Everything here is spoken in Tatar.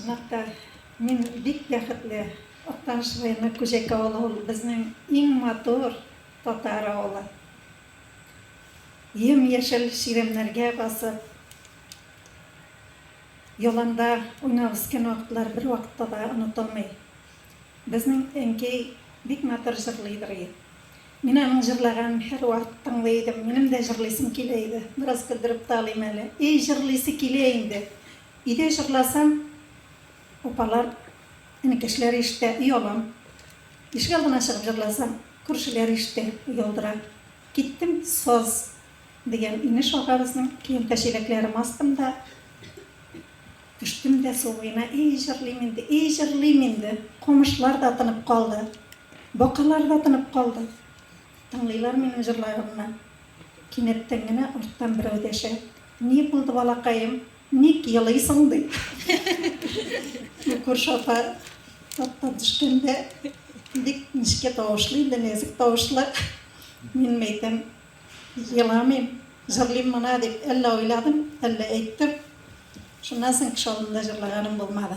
Чынлап та, мин бик бәхетле. Актаныш районы Күҗәкә авылы ул безнең иң матур татар авылы. Ямь-яшел чирәмнәргә басып, яланда уйнап үскән вакытлар бервакытта да онытылмый. Безнең әнкәй бик матур җырлыйдыр и. Мин аның җырлаганын һәрвакыт тыңлый идем. Минем дә җырлыйсым килә иде. Бераз көлдереп тә алыйм әле. Эй, җырлыйсы килә инде. Өйдә җырласам, апалар, энекәшләр ишетә, оялам. Ишек алдына чыгып җырласам, күршеләр ишетә, оялдыра. Киттем саз дигән инеш ага безнең, көянтә-чиләкләрем астым да, Төштем дә су буена, и җырлыйм инде, и җырлыйм инде. Камышлар да тынып калды, бакалар да тынып калды. Тыңлыйлар минем җырлавымны. Кинәттән генә арттан берәү дәшә, Ни булды, балакаем, ник елыйсың? ди. Бу күрше апа аттан төшкәндә бик нечкә тавышлы инде, нәзек тавышлы. Мин әйтәм, Еламыйм, җырлыйм гына, дип әллә уйладым, әллә әйттем. Шуннан соң кеше алдында җырлаганым булмады.